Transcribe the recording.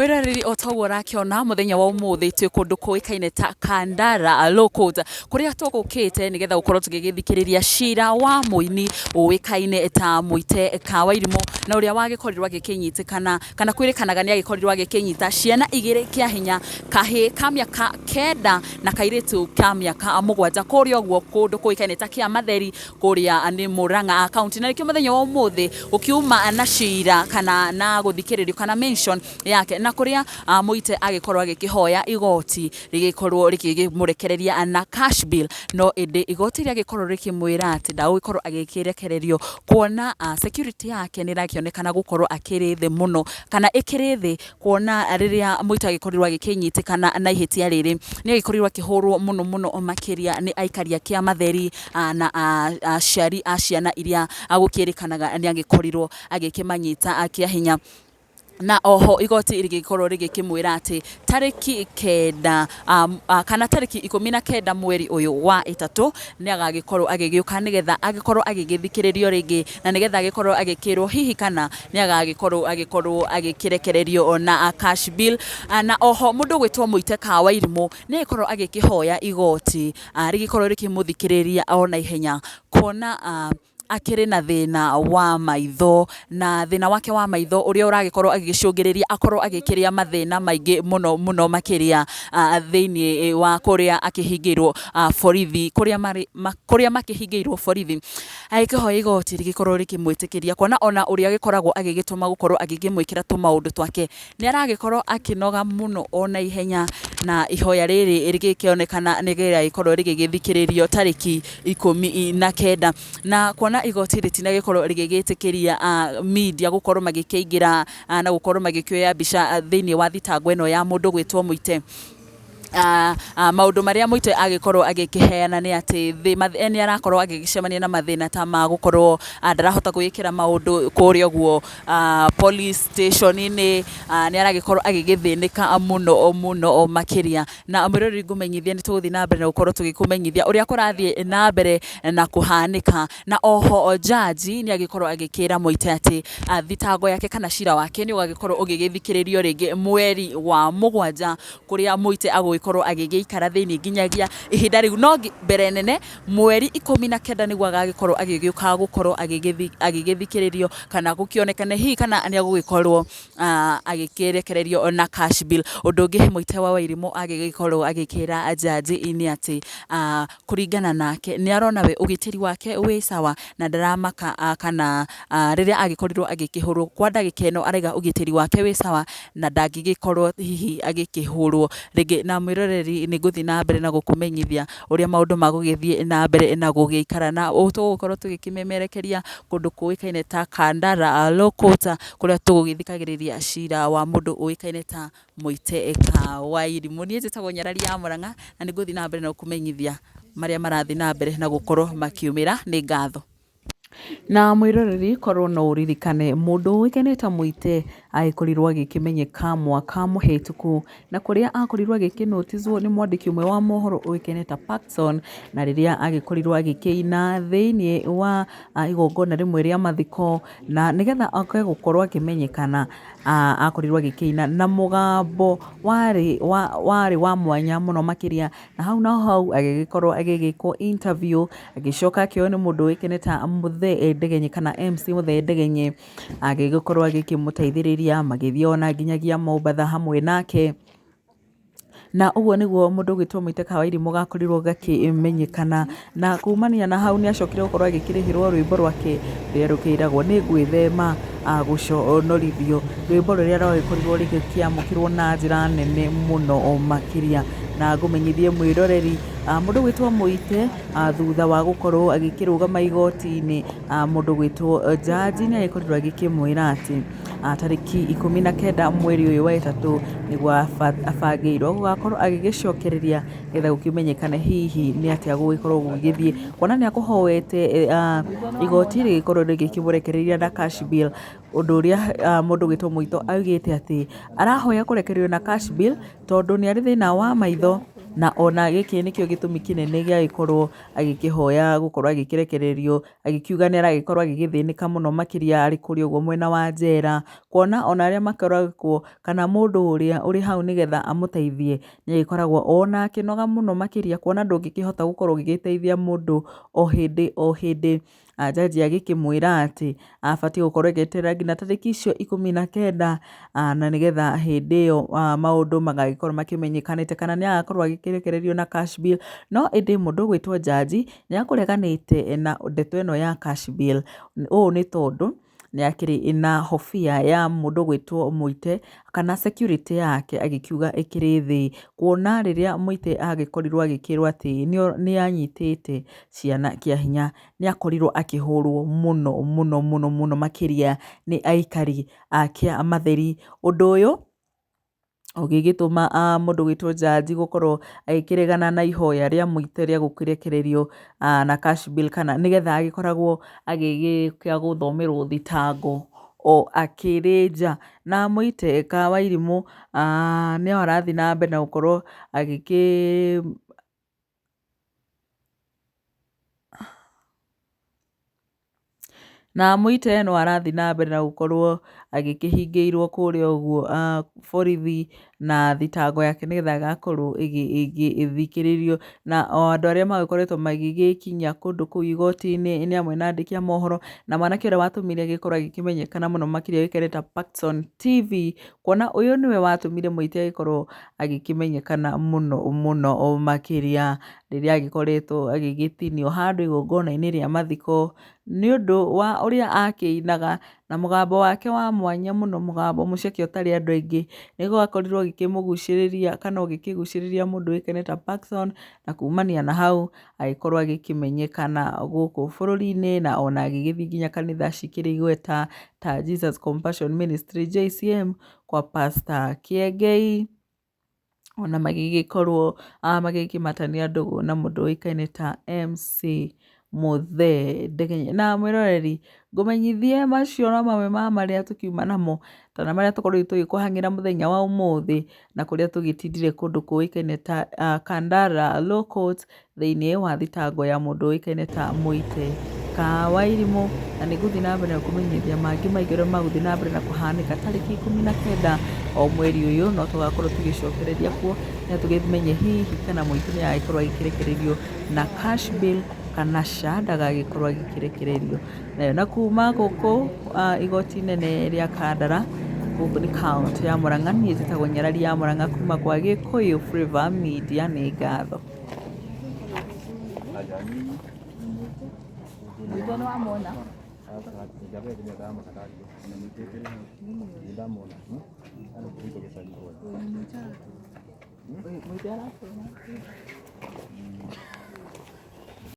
Mwĩroreri, o toguo ũrakĩona, mũthenya wa ũmũthĩ twĩ kũndũ kũĩkaine ta Kandara Law Court, kũrĩa tũgũkĩte nĩgetha gũkorwo tũgĩgĩthikĩrĩria cira wa mũini ũĩkaine ta Mũite Kawairimũ, na ũrĩa wagĩkorirwo agĩkĩnyitĩkana kana kwĩrĩkanaga nĩ agĩkorirwo agĩkĩnyita ciana igĩrĩ kĩa hinya, kahĩĩ ka mĩaka 9 na kairĩtu ka mĩaka 7, kũrĩa ũguo kũndũ kũĩkaine ta Kĩamatheri, kũrĩa nĩ Murang'a County. Na nĩkĩo mũthenya wa ũmũthĩ gũkiuma na cira kana na gũthikĩrĩrio kana mention yake, na kũrĩa Mũite agĩkorwo agĩkĩhoya igoti rĩgĩkorwo rĩkĩmũrekereria na cash bail, no ĩndĩ igoti rĩagĩkorwo rĩkĩmwĩra atĩ ndagũgĩkorwo agĩkĩrekererio, kuona security yake nĩ ĩrakĩonekana gũkorwo akĩrĩ thĩ mũno kana ĩkĩrĩ thĩ, kuona rĩrĩa Mũite agĩkorirwo agĩkĩnyitĩkana na ihĩtia rĩrĩ, nĩ agĩkorirwo akĩhũrwo mũno mũno makĩria nĩ aikari a Kĩamatheri na aciari a ciana iria gũkĩrĩkanaga nĩ agĩkorirwo agĩkĩmanyita kĩa hinya. Na oho igoti rĩgĩkorwo rĩgĩkĩmwĩra atĩ tarĩki 9 kana tarĩki 19 mweri ũyũ wa ĩtatũ nĩ agagĩkorwo agĩgĩũka, nĩgetha agĩkorwo agĩgĩthikĩrĩrio rĩngĩ, na nĩgetha agĩkorwo agĩkĩrwo hihi kana nĩ agagĩkorwo agĩkorwo agĩkĩrekererio na cash bail. Na oho mũndũ ũgwĩtwo Mũite Kawairimũ nĩ agĩkorwo agĩkĩhoya igoti rĩgĩkorwo rĩkĩmũthikĩrĩria o na ihenya, kuona akĩrĩ na thĩna wa maitho, na thĩna wake wa maitho ũrĩa ũragĩkorwo agĩcũngĩrĩria akorwo agĩkĩrĩa mathĩna maingĩ mũno mũno makĩria thĩinĩ wa kũrĩa akĩhingĩirwo borithi, kũrĩa marĩ kũrĩa makĩhingĩirwo borithi. Agĩkĩhoya igoti rĩgĩkorwo rĩkĩmwĩtĩkĩria, kuona ona ũrĩa agĩkoragwo agĩgĩtũma gũkorwo agĩkĩmwĩkĩra tũmaũndũ twake nĩ aragĩkorwo akĩnoga mũno o na ihenya. Na ihoya rĩrĩ rĩgĩkĩonekana nĩ rĩgagĩkorwo rĩgĩgĩthikĩrĩrio tarĩki 19, na kuona igoti rĩtinagĩkorwo rĩgĩgĩtĩkĩria media gũkorwo magĩkĩingĩra na gũkorwo magĩkĩoya mbica thĩinĩ wa thitango ĩno ya mũndũ gwĩtwo Mũite. Maũndũ marĩa Mũite agĩkorwo agĩkĩheana nĩ atĩ nĩ arakorwo agĩgĩcemania na mathĩna ta ma gũkorwo ndarahota gwĩkĩra maũndũ kũrĩa ũguo police station-inĩ, nĩ aragĩkorwo agĩgĩthĩnĩka mũno mũno makĩria. Na mwĩroreri, ngũmenyithia nĩ tũgũthiĩ na mbere na gũkorwo tũgĩkũmenyithia ũrĩa kũrathiĩ na mbere na kũhanĩka. Na oho jaji nĩ agĩkorwo agĩkĩra Mũite atĩ thitango yake kana cira wake nĩ ũgagĩkorwo ũgĩgĩthikĩrĩrio rĩngĩ mweri wa 7, kũrĩa Mũite agũgĩkorwo agĩgĩikara thĩinĩ nginyagia ihinda rĩu. No mbere nene, mweri 19 nĩguo agagĩkorwo agĩgĩũka gũkorwo agĩgĩthikĩrĩrio kana gũkĩonekane hihi kana nĩ agũgĩkorwo agĩkĩrekererio na cash bail. Ũndũ ũngĩ Mũite wa Wairimũ agĩgĩkorwo agĩkĩra jaji nĩ atĩ kũringana nake nĩ arona we ũgitĩri wake wĩ sawa na ndaramaka kana rĩrĩa agĩkorirwo agĩkĩhũrwo kwa ndagĩka ĩno, araiga ũgitĩri wake wĩ sawa na ndangĩgĩkorwo hihi agĩkĩhũrwo rĩngĩ. Na mwĩroreri, nĩ ngũthiĩ na mbere na gũkũmenyithia ũrĩa maũndũ magũgĩthiĩ na mbere na gũgĩikara, na tũgũkorwo tũgĩkĩmemerekeria kũndũ kũĩkaine ta Kandara Law Court, kũrĩa tũgũgĩthikagĩrĩria cira wa mũndũ ũĩkaine ta Mũite Kawairimũ. Niĩ njĩtagwo Nyarari ya Mũrang'a, na nĩ ngũthiĩ na mbere na gũkũmenyithia marĩa marathiĩ na mbere na gũkorwo makiumĩra. Nĩ ngatho. Na mwĩroreri, korwo no ũririkane, mũndũ ũĩkaine ta Mũite agĩkorirwo agĩkĩmenyeka mwaka mũhĩtũku, na kũrĩa akorirwo agĩkĩnotizwo nĩ mwandĩki ũmwe wa mohoro ũĩkaine ta Parkson, na rĩrĩa agĩkorirwo agĩkĩina thĩinĩ wa igongona rĩmwe rĩa mathiko, na nĩgetha oke gũkorwo akĩmenyekana, akorirwo agĩkĩina na mũgambo warĩ wa mwanya mũno makĩria. Na hau no hau agĩgĩkorwo agĩgĩkwo interview, agĩcoka akĩoywo nĩ mũndũ ũĩkaine ta Mũthee Ndegenye kana MC Mũthee Ndegenye, agĩgĩkorwo agĩkĩmũteithĩrĩria, magĩthiĩ ona nginyagia Mombatha hamwe nake. Na ũguo nĩguo mũndũ ũgwĩtwo Mũite Kawairimũ gakorirwo gakĩmenyekana. Na kumania na hau nĩ acokire gũkorwo agĩkĩrĩhĩrwo rwĩmbo rwake rũrĩa rũkĩragwo "Nĩ ngwĩthema gũconorithio", rwĩmbo rũrĩa rwagĩkorirwo rũgĩkĩamũkĩrwo na njĩra nene mũno makĩria. Na ngũmenyithie mwĩroreri, mũndũ ũgwĩtwo Mũite, thutha wa gũkorwo agĩkĩrũgama igoti-inĩ, mũndũ ũgwĩtwo jaji nĩ agĩkorirwo agĩkĩmwĩra atĩ tarĩki 19 mweri ũyũ wa ĩtatũ nĩguo abangĩirwo gũgakorwo agĩgĩcokereria, nĩgetha gũkĩmenyekane hihi nĩ atĩa gũgĩkorwo gũgĩthiĩ, kuona nĩ akũhoete igoti rĩgĩkorwo rĩgĩkĩmũrekereria na cash bail, ũndũ ũrĩa mũndũ ũgwĩtwo Mũito augĩte atĩ arahoya kũrekererio na cash bail tondũ nĩ arĩ thĩna wa maitho. Na ona gĩkĩ nĩkĩo gĩtũmi kĩnene gĩa gũkorwo agĩkĩhoya gũkorwo agĩkĩrekererio, agĩkiuga nĩ aragĩkorwo agĩgĩthĩnĩka mũno makĩria arĩ kũrĩa ũguo mwena wa njera, kuona ona arĩa makoragwo kana mũndũ ũrĩa ũrĩ hau nĩgetha amũteithie nĩ agĩkoragwo ona akĩnoga mũno makĩria, kuona ndũngĩkĩhota gũkorwo ũgĩgĩteithia mũndũ o hĩndĩ o hĩndĩ. Njanji agĩkĩmwĩra atĩ abatiĩ gũkorwo agĩeterera nginya tarĩki icio 19, na nĩgetha hĩndĩ ĩyo maũndũ magagĩkorwo makĩmenyekanĩte kana nĩ agakorwo agĩkĩrekererio na cash bail. No ĩndĩ mũndũ ũgwĩtwo njanji nĩ akũreganĩte na ndeto ĩno ya cash bail. Ũũ nĩ tondũ nĩ akĩrĩ na hobia ya mũndũ ũgwĩtwo Mũite kana security yake agĩkiuga ĩkĩrĩ thĩ, kuona rĩrĩa Mũite agĩkorirwo agĩkĩrwo atĩ nĩ anyitĩte ciana kĩa hinya, nĩ akorirwo akĩhũrwo mũno mũno mũno mũno makĩria nĩ aikari a Kĩamatheri. Ũndũ ũyũ ũgĩgĩtũma mũndũ ũgwĩtwo njanji gũkorwo agĩkĩregana na ihoya rĩa Mũite rĩa gũkĩrekererio na cash bail, kana nĩgetha agĩkoragwo agĩgĩũka gũthomerwo thitango o akĩrĩ nja. Na Mũite Kawairimũ no arathiĩ na mbere na gũkorwo agĩkĩ na Mũite no arathiĩ na mbere na gũkorwo agĩkĩhingĩirwo kũrĩa ũguo borithi na thitango yake nĩgetha ĩgakorwo ĩgĩthikĩrĩrio. Na o andũ arĩa magĩkoretwo magĩgĩkinyia kũndũ kũu igoti-inĩ nĩ amwe na andĩki a mohoro, na mwanake ũrĩa watũmire agĩkorwo agĩkĩmenyekana mũno makĩria oĩkaine ta Paxson TV, kuona ũyũ nĩwe watũmire Mũite agĩkorwo agĩkĩmenyekana mũno mũno makĩria rĩrĩa agĩkoretwo agĩgĩtinio handũ igongona-inĩ rĩa mathiko nĩ ũndũ wa ũrĩa akĩinaga na mũgambo wake wa mwanya mũno, mũgambo mũceke ũtarĩ andũ aingĩ, nĩguo wakorirwo ũgĩkĩmũgucĩrĩria kana ũgĩkĩgucĩrĩria mũndũ ũĩkaine ta Paxson, na kumania na hau agĩkorwo agĩkĩmenyekana gũkũ bũrũri-inĩ, na ona agĩgĩthiĩ nginya kanitha cikĩrĩ igweta ta Jesus Compassion Ministry JCM kwa Pastor Kĩengei, ona magĩgĩkorwo magĩkĩmatania ndũgũ na mũndũ ũĩkaine ta MC Mũthee Ndegenye. Na mwĩroreri, ngũmenyithie macio no mamwe ma marĩa tũkiuma namo kana marĩa tũkoretwo tũgĩkũhang'ĩra mũthenya wa ũmũthĩ, na kũrĩa tũgĩtindire kũndũ kũĩkaine ta Kandara Law Court thĩinĩ wa thitango ya mũndũ ũĩkaine ta Mũite Kawairimũ. Na nĩ ngũthiĩ na mbere na kũmenyithia mangĩ maingĩ ũrĩa magũthiĩ na mbere na kũhanĩka tarĩki 19 o mweri ũyũ, no tũgakorwo tũgĩcokereria kuo na tũkĩmenye hihi kana Mũite nĩ agagĩkorwo agĩkĩrekererio na cash bail kana ca ndagagĩkorwo agĩkĩrekererio nayo. Na kuma gũkũ igoti inene rĩa Kandara, gũkũ nĩ kaũntĩ ya Murang'a, niĩ njĩtagwo Nyarari ya Murang'a kuma kwa Gĩkũyũ Flavour Media, nĩ ngatho. Mũite nĩ wamwona? Mũite arakuona?